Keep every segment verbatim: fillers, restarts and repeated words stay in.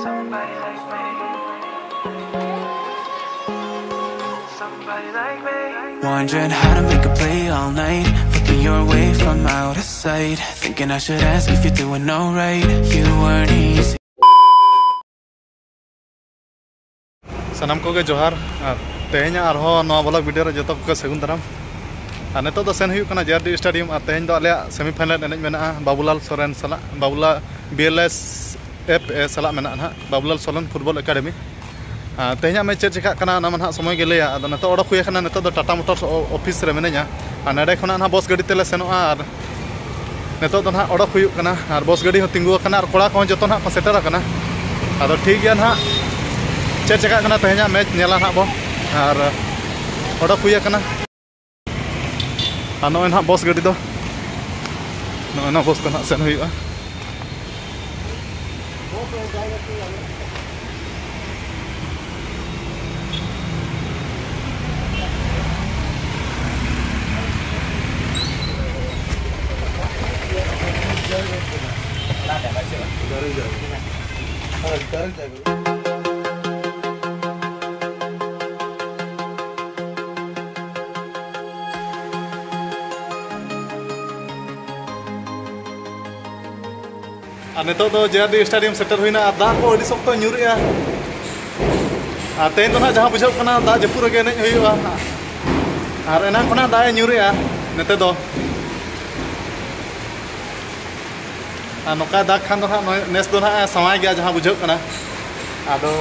Somebody like me. Somebody like me. Wondering how to make a play all night. Looking your way from out of sight. Thinking I should ask if you're doing alright. You weren't easy. ᱥᱟᱱᱟᱢ ᱠᱚᱜᱮ ᱡᱚᱦᱟᱨ᱾ ᱟᱨ ᱛᱮᱦᱮᱧᱟᱜ ᱟᱨᱦᱚᱸ ᱱᱚᱣᱟ blog video ᱨᱮ ᱡᱚᱛᱚ ᱠᱚᱜᱮ ᱥᱟᱹᱜᱩᱱ ᱫᱟᱨᱟᱢ᱾ ᱟᱨ ᱱᱤᱛᱚᱜ ᱫᱚ ᱥᱮᱱ ᱦᱩᱭᱩᱜ ᱠᱟᱱᱟ ᱡᱮ ᱟᱨ ᱰᱤ ᱥᱴᱮᱰᱤᱭᱟᱢ᱾ ᱟᱨ ᱛᱮᱦᱮᱧ ᱫᱚ ᱟᱞᱮᱭᱟᱜ ᱥᱮᱢᱤ ᱯᱷᱟᱭᱱᱟᱞ ᱮᱱᱮᱡ ᱢᱮᱱᱟᱜᱼᱟ ᱵᱟᱵᱩᱞᱟᱞ ᱥᱚᱨᱮᱱ ᱥᱟᱞᱟᱜ, Babula B L S F A ᱥᱟᱞᱟᱜ ᱢᱮᱱᱟᱜᱼᱟ ᱱᱟᱦᱟᱜ, ᱵᱟᱵᱩᱞᱟᱞ ᱥᱚᱨᱮᱱ ᱯᱷᱩᱴᱵᱚᱞ ᱮᱠᱟᱰᱮᱢᱤ᱾ ᱟᱨ ᱛᱮᱦᱮᱧᱟᱜ ᱢᱮᱪ ᱪᱮᱫ ᱪᱮᱠᱟᱜ ᱠᱟᱱᱟ ᱚᱱᱟ ᱢᱟ ᱱᱟᱦᱟᱜ ᱥᱚᱢᱚᱭ ᱜᱮ ᱞᱟᱹᱭᱟ᱾ ᱟᱫᱚ ᱱᱤᱛᱚᱜ ᱚᱰᱚᱠ ᱦᱩᱭ ᱟᱠᱟᱱᱟ, ᱱᱤᱛᱚᱜ ᱫᱚ ᱴᱟᱴᱟ ᱢᱳᱴᱚᱨᱥ ᱚ-, ᱚᱯᱷᱤᱥ ᱨᱮ ᱢᱤᱱᱟᱹᱧᱟ᱾ ᱟᱨ ᱱᱚᱸᱰᱮ ᱠᱷᱚᱱᱟᱜ ᱱᱟᱦᱟᱜ ᱵᱚᱥ ᱜᱟᱹᱰᱤ ᱛᱮᱞᱮ ᱥᱮᱱᱚᱜᱼᱟ᱾ ᱟᱨ ᱱᱤᱛᱚᱜ ᱫᱚ ᱱᱟᱦᱟᱜ ᱚᱰᱚᱠ ᱦᱩᱭᱩᱜ ᱠᱟᱱᱟ, ᱟᱨ ᱵᱚᱥ ᱜᱟᱹᱰᱤ ᱦᱚᱸ ᱛᱤᱸᱜᱩ ᱟᱠᱟᱱᱟ, ᱟᱨ ᱠᱚᱲᱟ ᱠᱚᱦᱚᱸ ᱡᱚᱛᱚ ᱱᱟᱦᱟᱜ ᱠᱚ ᱥᱮᱴᱮᱨ ᱟᱠᱟᱱᱟ᱾ ᱟᱫᱚ ᱴᱷᱤᱠ ᱜᱮᱭᱟ ᱱᱟᱦᱟᱜ, ᱪᱮᱫ ᱪᱮᱠᱟᱜ ᱠᱟᱱᱟ ᱛᱮᱦᱮᱧᱟᱜ ᱢᱮᱪ ᱧᱮᱞᱟ ᱱᱟᱦᱟᱜ ᱵᱚ᱾ ᱟᱨ ᱚᱰᱚᱠ ᱦᱩᱭ ᱟᱠᱟᱱᱟ᱾ ᱟᱨ ᱱᱚᱜᱼᱚᱭ ᱱᱟᱦᱟᱜ ᱵᱚᱥ ᱜᱟᱹᱰᱤ ᱫᱚ, ᱱᱚᱜᱼᱚᱭ ᱱᱚᱣᱟ ᱵᱚᱥ ᱛᱮ ᱱᱟᱦᱟᱜ ᱥᱮᱱ ᱦᱩᱭᱩᱜᱼᱟ᱾ ᱟᱨ ᱱᱤᱛᱚᱜ ᱫᱚ ᱡᱮ ᱟᱨ ᱰᱤ ᱥᱴᱮᱰᱤᱭᱟᱢ ᱥᱮᱴᱮᱨ ᱦᱩᱭᱱᱟ᱾ ᱟᱨ ᱫᱟᱜ ᱠᱚ ᱟᱹᱰᱤ ᱥᱚᱠᱛᱚ ᱧᱩᱨᱮᱜᱼᱟ᱾ ᱟᱨ ᱛᱮᱦᱮᱧ ᱫᱚ ᱱᱟᱦᱟᱜ ᱡᱟᱦᱟᱸ ᱵᱩᱡᱷᱟᱹᱜ ᱠᱟᱱᱟ, ᱫᱟᱜ ᱡᱟᱹᱯᱩᱫ ᱨᱮᱜᱮ ᱮᱱᱮᱡ ᱦᱩᱭᱩᱜᱼᱟ᱾ ᱟᱨ ᱮᱱᱟᱝ ᱠᱷᱚᱱᱟᱜ ᱫᱟᱜ ᱮ ᱧᱩᱨᱮᱜᱼᱟ ᱱᱚᱛᱮ ᱫᱚ᱾ ᱟᱨ ᱱᱚᱝᱠᱟᱭ ᱫᱟᱜᱽ ᱠᱷᱟᱱ ᱫᱚ ᱱᱟᱦᱟᱜ ᱱᱚᱜᱼᱚᱭ ᱱᱮᱥ ᱫᱚ ᱱᱟᱦᱟᱜ ᱮ ᱥᱟᱶᱟᱭ ᱜᱮᱭᱟ ᱡᱟᱦᱟᱸ ᱵᱩᱡᱷᱟᱹᱜ ᱠᱟᱱᱟ᱾ ᱟᱫᱚ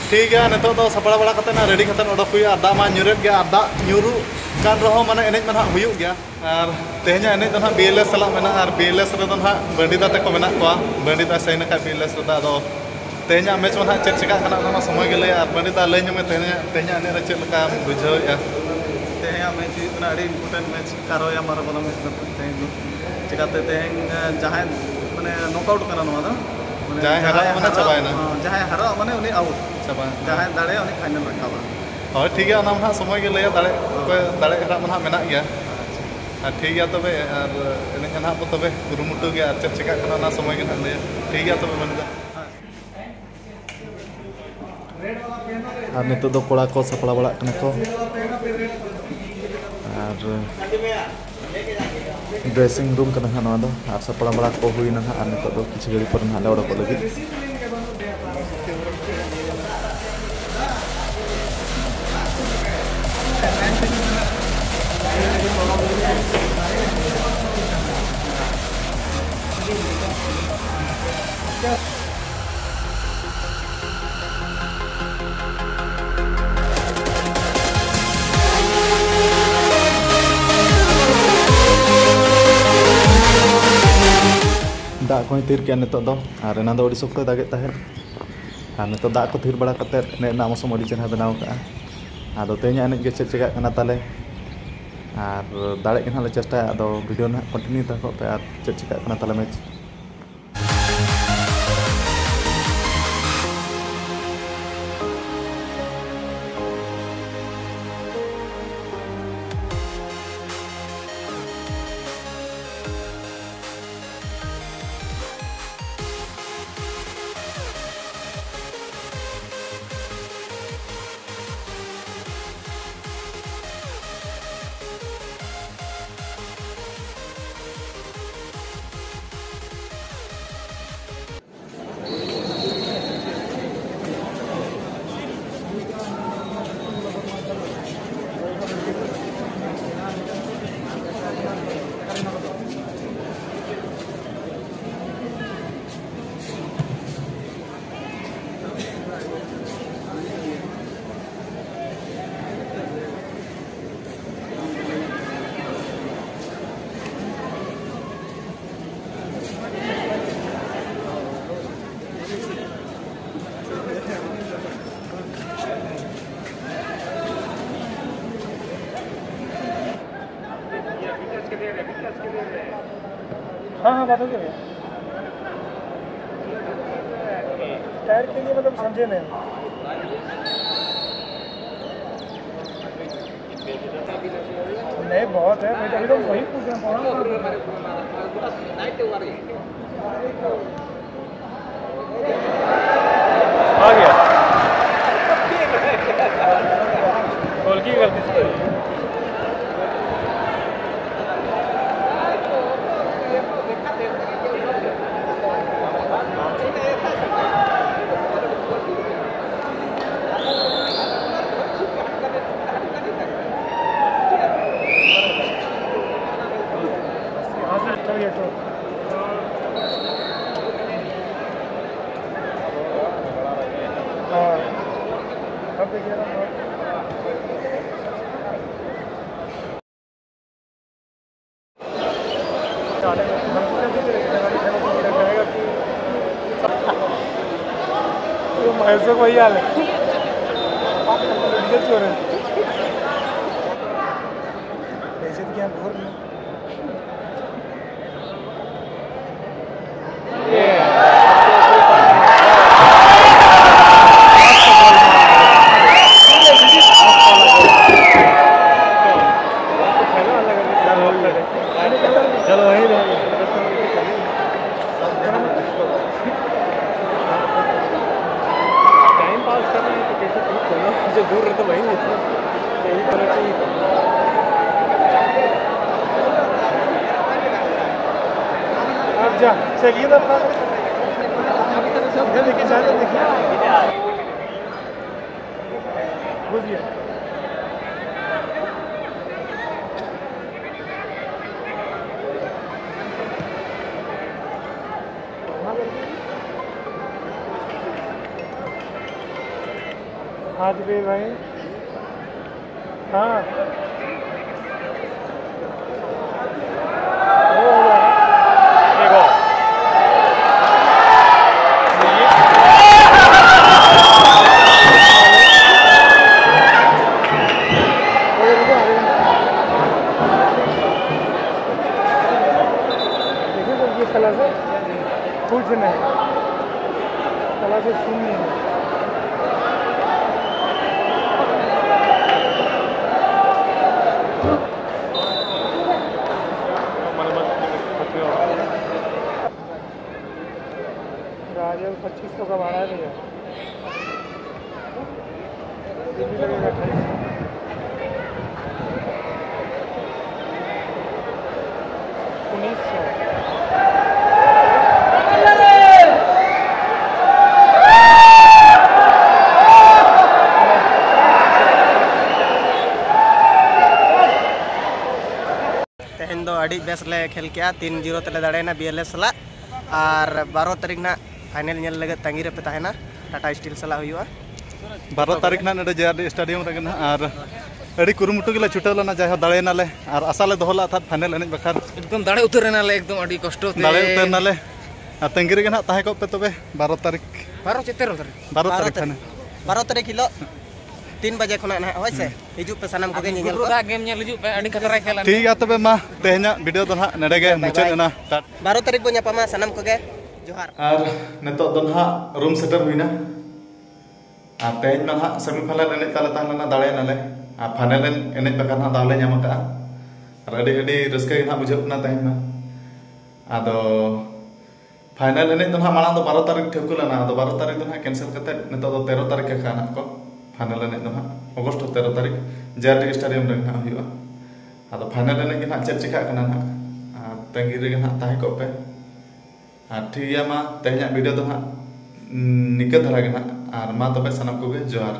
ᱴᱷᱤᱠ ᱜᱮᱭᱟ, ᱱᱤᱛᱚᱜ ᱫᱚ ᱥᱟᱯᱲᱟᱣ ᱵᱟᱲᱟ ᱠᱟᱛᱮ ᱱᱟᱦᱟᱜ ᱨᱮᱰᱤ ᱠᱟᱛᱮ ᱚᱰᱚᱠ ᱦᱩᱭᱩᱜᱼᱟ᱾ ᱟᱨ ᱫᱟᱜ ᱢᱟ ᱧᱩᱨᱮᱫ ᱜᱮᱭᱟ, ᱟᱨ ᱫᱟᱜ ᱧᱩᱨᱩᱜ ᱠᱟᱱ ᱨᱮᱦᱚᱸ ᱢᱟᱱᱮ ᱮᱱᱮᱡ ᱢᱟ ᱱᱟᱦᱟᱜ ᱦᱩᱭᱩᱜ ᱜᱮᱭᱟ᱾ ᱟᱨ ᱛᱮᱦᱮᱧᱟᱜ ᱮᱱᱮᱡ ᱫᱚ ᱱᱟᱦᱟᱜ ᱵᱤ ᱮᱞ ᱮᱥ ᱥᱟᱞᱟᱜ ᱢᱮᱱᱟᱜᱼᱟ, ᱟᱨ ᱵᱤ ᱮᱞ ᱮᱥ ᱨᱮᱫᱚ ᱱᱟᱦᱟᱜ ᱵᱟᱹᱱᱰᱤ ᱫᱟ ᱛᱟᱠᱚ ᱢᱮᱱᱟᱜ ᱠᱚᱣᱟ, ᱵᱟᱹᱱᱰᱤ ᱫᱟ ᱥᱟᱭᱤᱱ ᱟᱠᱟᱫ ᱵᱤ ᱮᱞ ᱮᱥ ᱨᱮᱫᱚ᱾ ᱟᱫᱚ ᱛᱮᱦᱮᱧᱟᱜ ᱢᱮᱪ ᱢᱟ ᱱᱟᱦᱟᱜ ᱪᱮᱫ ᱪᱮᱠᱟᱜ ᱠᱟᱱᱟ ᱚᱱᱟ ᱢᱟ ᱥᱚᱢᱚᱭ ᱜᱮ ᱞᱟᱹᱭᱟ᱾ ᱟᱨ ᱵᱟᱹᱱᱰᱤ ᱫᱟ, ᱞᱟᱹᱭ ᱧᱚᱜ ᱢᱮ, ᱛᱮᱦᱮᱧᱟᱜ, ᱛᱮᱦᱮᱧᱟᱜ ᱮᱱᱮᱡ ᱨᱮ ᱪᱮᱫ ᱞᱮᱠᱟᱢ ᱵᱩᱡᱷᱟᱹᱣᱮᱫᱼᱟ? ᱛᱮᱦᱮᱧᱟᱜ ᱢᱮᱪ ᱦᱩᱭᱩᱜ ᱠᱟᱱᱟ ᱟᱹᱰᱤ ᱤᱢᱯᱚᱨᱴᱮᱱᱴ ᱢᱮᱪ, ᱠᱟᱨᱚᱭᱟ ᱢᱟᱨᱟᱵᱚᱞᱟ ᱢᱮᱪ ᱠᱟᱱᱟ ᱛᱮᱦᱮᱧ ᱫᱚ᱾ ᱪᱤᱠᱟᱹᱛᱮ ᱛᱮᱦᱮᱧ, ᱮ, ᱡᱟᱦᱟᱸᱭ ᱢᱟᱱᱮ ᱱᱚᱠᱟᱣᱩᱴ ᱠᱟᱱᱟ ᱱᱚᱣᱟ ᱫᱚ, ᱢᱟᱱᱮ ᱡᱟᱦᱟᱸᱭ ᱦᱟᱨᱟᱜ, ᱢᱟᱱᱮ ᱪᱟᱵᱟᱭᱮᱱᱟ᱾ ᱦᱮᱸ, ᱡᱟᱦᱟᱸᱭ ᱦᱟᱨᱟᱜ ᱢᱟᱱᱮ ᱩᱱᱤ ᱟᱣᱩᱴ᱾ ᱪᱟᱵᱟ᱾ ᱡᱟᱦᱟᱸᱭ ᱫᱟᱲᱮᱭᱟᱜᱼᱟ ᱩᱱᱤ ᱯᱷᱟᱭᱱᱮᱞ ᱨᱟᱠᱟᱵᱟ᱾ ᱦᱳᱭ, ᱴᱷᱤᱠ ᱜᱮᱭᱟ, ᱚᱱᱟ ᱢᱟ ᱱᱟᱦᱟᱜ ᱥᱚᱢᱚᱭ ᱜᱮ ᱞᱟᱹᱭᱟ, ᱫᱟᱲᱮ, ᱚᱠᱚᱭ ᱫᱟᱲᱮ ᱦᱟᱨᱟᱜ ᱢᱟ ᱱᱟᱦᱟᱜ ᱢᱮᱱᱟᱜ ᱜᱮᱭᱟ᱾ ᱟᱨ ᱴᱷᱤᱠ ᱜᱮᱭᱟ ᱛᱚᱵᱮ, ᱟᱨ ᱮᱱᱮᱡ ᱱᱟᱦᱟᱜ ᱵᱚ ᱛᱚᱵᱮ ᱠᱩᱨᱩᱢᱩᱴᱩ ᱜᱮᱭᱟ, ᱟᱨ ᱪᱮᱫ ᱪᱮᱠᱟᱜ ᱠᱟᱱᱟ ᱚᱱᱟ ᱥᱚᱢᱚᱭ ᱜᱮ ᱱᱟᱦᱟᱜ ᱞᱟᱹᱭᱟ᱾ ᱴᱷᱤᱠ ᱜᱮᱭᱟ ᱛᱚᱵᱮ ᱢᱟᱹᱱᱤᱡ ᱫᱟ᱾ ᱟᱨ ᱱᱤᱛᱚᱜ ᱫᱚ ᱠᱚᱲᱟ ᱠᱚ ᱥᱟᱯᱲᱟᱣ ᱵᱟᱲᱟᱜ ᱠᱟᱱᱟ ᱠᱚ᱾ ᱟᱨ dressing room ᱠᱟᱱᱟ ᱦᱟᱸᱜ ᱱᱚᱣᱟ ᱫᱚ᱾ ᱟᱨ ᱥᱟᱯᱲᱟᱣ ᱵᱟᱲᱟ ᱠᱚ ᱦᱩᱭᱱᱟ ᱦᱟᱸᱜ, ᱟᱨ ᱱᱤᱛᱚᱜ ᱫᱚ ᱠᱤᱪᱷᱩ ᱜᱷᱟᱹᱲᱤ ᱯᱚᱨᱮ ᱦᱟᱸᱜ ᱞᱮ ᱚᱰᱚᱠᱚᱜ ᱞᱟᱹᱜᱤᱫ᱾ ᱫᱟᱜ ᱠᱚᱦᱚᱸᱭ ᱛᱷᱤᱨ ᱠᱮᱜᱼᱟ ᱱᱤᱛᱚᱜ ᱫᱚ, ᱟᱨ ᱮᱱᱟᱝ ᱫᱚ ᱟᱹᱰᱤ ᱥᱚᱠᱛᱚᱭ ᱫᱟᱜᱮᱫ ᱛᱟᱦᱮᱸᱫ᱾ ᱟᱨ ᱱᱤᱛᱚᱜ ᱫᱟᱜ ᱠᱚ ᱛᱷᱤᱨ ᱵᱟᱲᱟ ᱠᱟᱛᱮᱫ ᱮᱱᱮᱡ ᱨᱮᱱᱟᱜ ᱢᱳᱥᱩᱢ ᱟᱹᱰᱤ ᱪᱮᱦᱨᱟ ᱵᱮᱱᱟᱣ ᱠᱟᱜᱼᱟ᱾ ᱟᱫᱚ ᱛᱮᱦᱮᱧᱟᱜ ᱮᱱᱮᱡ ᱜᱮ ᱪᱮᱫ ᱪᱮᱠᱟᱜ ᱠᱟᱱᱟ ᱛᱟᱞᱮ, ᱟᱨ ᱫᱟᱲᱮᱜ ᱜᱮ ᱱᱟᱦᱟᱜ ᱞᱮ ᱪᱮᱥᱴᱟᱭᱟ᱾ ᱟᱫᱚ video ᱱᱟᱦᱟᱜ continue ᱛᱟᱦᱮᱸ ᱠᱚᱜ ᱯᱮ, ᱟᱨ ᱪᱮᱫ ᱪᱮᱠᱟᱜ ᱠᱟᱱᱟ ᱛᱟᱞᱮ match᱾ हाँ, हाँ, बात हो गई भैया। टायर के लिए मतलब समझे नहीं। नहीं, बहुत है भाई, अभी तो वही पूछ रहे हैं, कौन? आ गया। तो भैंसों को वही हाल है। बेइज्जत किया भोर में। चलो, वहीं रहो। टाइम पास कर रहे हैं तो कैसे, तुम चलो, जो दूर रहे तो वहीं नहीं, यही करना चाहिए। आप जा, चलिए ना अपना। ये देखिए, जा, देखिए। घुस गया। हाथ पे भाई। हाँ। वो हो जा रहा है। देखो। देखिए, तो ये कलर से कुछ नहीं, कलर से शून्य है। गाजर पच्चीस सौ का भाड़ा है भैया। ये भी लगेगा अट्ठाईस सौ। उन्नीस सौ। ᱛᱮᱦᱮᱧ ᱫᱚ ᱟᱹᱰᱤ ᱵᱮᱥ ᱞᱮ ᱠᱷᱮᱞ ᱠᱮᱜᱼᱟ, ᱛᱤᱱ ᱡᱤᱨᱳ ᱛᱮᱞᱮ ᱫᱟᱲᱮᱭᱮᱱᱟ ᱵᱤ ᱮᱞ ᱮᱯᱷ ᱥᱟᱞᱟᱜ᱾ ᱟᱨ ᱵᱟᱨᱚ ᱛᱟᱹᱨᱤᱠᱷ ᱱᱟᱜ ᱯᱷᱟᱭᱱᱮᱞ ᱧᱮᱞ ᱞᱟᱹᱜᱤᱫ ᱛᱟᱺᱜᱤ ᱨᱮᱯᱮ ᱛᱟᱦᱮᱱᱟ, ᱴᱟᱴᱟ ᱥᱴᱤᱞ ᱥᱟᱞᱟᱜ ᱦᱩᱭᱩᱜᱼᱟ᱾ ᱵᱟᱨᱚ ᱛᱟᱹᱨᱤᱠᱷ ᱱᱟᱜ ᱱᱚᱰᱮ ᱡᱮ ᱟᱨ ᱰᱤ ᱥᱴᱮᱰᱤᱭᱟᱢ ᱨᱮᱜᱮ ᱱᱟᱜ, ᱟᱨ ᱟᱹᱰᱤ ᱠᱩᱨᱩᱢᱩᱴᱩ ᱜᱮᱞᱮ ᱪᱷᱩᱴᱟᱹᱣ ᱞᱮᱱᱟ, ᱡᱟᱭᱦᱳᱠ ᱫᱟᱲᱮᱭᱮᱱᱟᱞᱮ᱾ ᱟᱨ ᱟᱥᱟ ᱞᱮ ᱫᱚᱦᱚ ᱞᱮᱫ ᱛᱟᱦᱮᱸᱫ ᱯᱷᱟᱭᱱᱮᱞ ᱮᱱᱮᱡ ᱵᱟᱠᱷᱨᱟ᱾ ᱮᱠᱫᱚᱢ ᱫᱟᱲᱮ ᱩᱛᱟᱹᱨ ᱮᱱᱟᱞᱮ ᱮᱠᱫᱚᱢ ᱟᱹᱰᱤ ᱠᱚᱥᱴᱚ ᱛᱮ᱾ ᱫᱟᱲᱮ ᱩᱛᱟᱹᱨ ᱱᱟᱞᱮ᱾ ᱟᱨ ᱛᱟᱺᱜᱤ ᱨᱮᱜᱮ ᱱᱟᱜ ᱛᱟᱦᱮᱸ ᱠᱚᱜ ᱯᱮ ᱛᱚᱵᱮ ᱵᱟᱨᱚ ᱛᱟᱹᱨᱤᱠᱷ᱾ ᱵᱟᱨᱚ ᱪᱮᱛᱮᱨ ᱩᱛᱟᱹᱨ᱾ ᱵᱟᱨᱚ ᱛᱟᱹᱨᱤᱠᱷ ᱠᱷᱟᱱ᱾ ᱵᱟᱨᱚ ᱛᱟᱹᱨᱤᱠᱷ ᱦᱤᱞᱳᱜ ᱛᱤᱱ ᱵᱟᱡᱮ ᱠᱷᱚᱱᱟᱜ ᱱᱟᱦᱟᱜ, ᱦᱳᱭ ᱥᱮ? ᱦᱤᱡᱩᱜ ᱯᱮ ᱥᱟᱱᱟᱢ ᱠᱚᱜᱮ ᱧᱮᱧᱮᱞ ᱠᱚ᱾ ᱫᱟᱜ ᱜᱮᱢ ᱧᱮᱞ ᱦᱤᱡᱩᱜ ᱯᱮ, ᱟᱹᱰᱤ ᱠᱷᱟᱛᱨᱟ ᱠᱷᱮᱞ᱾ ᱴᱷᱤᱠ ᱜᱮᱭᱟ ᱛᱚᱵᱮ, ᱢᱟ ᱛᱮᱦᱮᱧᱟᱜ ᱵᱷᱤᱰᱤᱭᱳ ᱫᱚ ᱱᱟᱦᱟᱜ ᱱᱚᱰᱮ ᱜᱮ ᱢᱩᱪᱟᱹᱫ ᱮᱱᱟ᱾ ᱴᱟᱴ- ᱵᱟᱨᱚ ᱛᱟᱹᱨᱤᱠᱷ ᱵᱚᱱ ᱧᱟᱯᱟᱢᱟ ᱥᱟᱱᱟᱢ ᱠᱚᱜᱮ᱾ ᱡᱚᱦᱟᱨ᱾ ᱟᱨ ᱱᱤᱛᱚᱜ ᱫᱚ ᱱᱟᱦᱟᱜ ᱨᱩᱢ ᱥᱮᱴᱮᱨ ᱦᱩᱭᱱᱟ᱾ ᱟᱨ ᱛᱮᱦᱮᱧ ᱢᱟ ᱱᱟᱦᱟᱜ ᱥᱮᱢᱤ ᱯᱷᱟᱭᱱᱟᱞ ᱮᱱᱮᱡ ᱛᱟᱞᱮ ᱛᱟᱦᱮᱸ ᱞᱮᱱᱟ, ᱫᱟᱲᱮᱭᱮᱱᱟᱞᱮ᱾ ᱟᱨ ᱯᱷᱟᱭᱱᱟᱞ ᱮᱱᱮᱡ ᱵᱟᱠᱷᱨᱟ ᱱᱟᱦᱟᱜ ᱫᱟᱣ ᱞᱮ ᱧᱟᱢ ᱟᱠᱟᱫᱼᱟ᱾ ᱟᱨ ᱟᱹᱰᱤ ᱟᱹᱰᱤ ᱨᱟᱹᱥᱠᱟᱹ ᱜᱮ ᱱᱟᱦᱟᱜ ᱵᱩᱡᱷᱟᱹᱜ ᱠᱟᱱᱟ ᱛᱮᱦᱮᱧ ᱢᱟ᱾ ᱟᱫᱚ ᱯᱷᱟᱭᱱᱟᱞ ᱮᱱᱮᱡ ᱫᱚ ᱱᱟᱦᱟᱜ ᱢᱟᱲᱟᱝ ᱫᱚ ᱵᱟᱨᱚ ᱛᱟᱹᱨᱤᱠᱷ ᱴᱷᱟᱹᱣᱠᱟᱹ ᱞᱮᱱᱟ, ᱟᱫᱚ ᱵᱟᱨᱚ ᱛᱟᱹᱨᱤᱠᱷ ᱫᱚ ᱱᱟᱦᱟᱜ ᱠᱮᱱᱥᱮᱞ ᱠᱟᱛᱮ ᱱᱤᱛᱚᱜ ᱫᱚ ᱛᱮᱨᱚ ᱛᱟᱹᱨᱤᱠᱷ ᱟᱠᱟᱱᱟ ᱠᱚ᱾ ᱯᱷᱟᱭᱱᱟᱞ ᱮᱱᱮᱡ ᱫᱚ ᱱᱟᱦᱟᱜ ᱚᱜᱚᱥᱴ ᱛᱮᱨᱚ ᱛᱟᱹᱨᱤᱠᱷ ᱡᱮ ᱟᱨ ᱰᱤ ᱥᱴᱮᱰᱤᱭᱟᱢ ᱨᱮ ᱱᱟᱦᱟᱜ ᱦᱩᱭᱩᱜᱼᱟ᱾ ᱟᱫᱚ ᱯᱷᱟᱭᱱᱟᱞ ᱮᱱᱮᱡ ᱜᱮ ᱱᱟᱦᱟᱜ ᱪᱮᱫ ᱪᱤᱠᱟᱹᱜ ᱠᱟᱱᱟ ᱱᱟᱦᱟᱜ, ᱟᱨ ᱛᱟᱺᱜᱤ ᱨᱮᱜᱮ ᱱᱟᱦᱟᱜ ᱛᱟᱦᱮᱸ ᱠᱚᱜ ᱯᱮ᱾ ᱟᱨ ᱴᱷᱤᱠ ᱜᱮᱭᱟ, ᱢᱟ ᱛᱮᱦᱮᱧᱟᱜ ᱵᱷᱤᱰᱤᱭᱳ ᱫᱚ ᱱᱟᱦᱟᱜ ᱱᱤᱠᱟᱹ ᱫᱷᱟᱨᱟ ᱜᱮ ᱱᱟᱦᱟᱜ᱾ ᱟᱨ ᱢᱟ ᱛᱚᱵᱮ ᱥᱟᱱᱟᱢ ᱠᱚᱜᱮ ᱡᱚᱦᱟᱨ᱾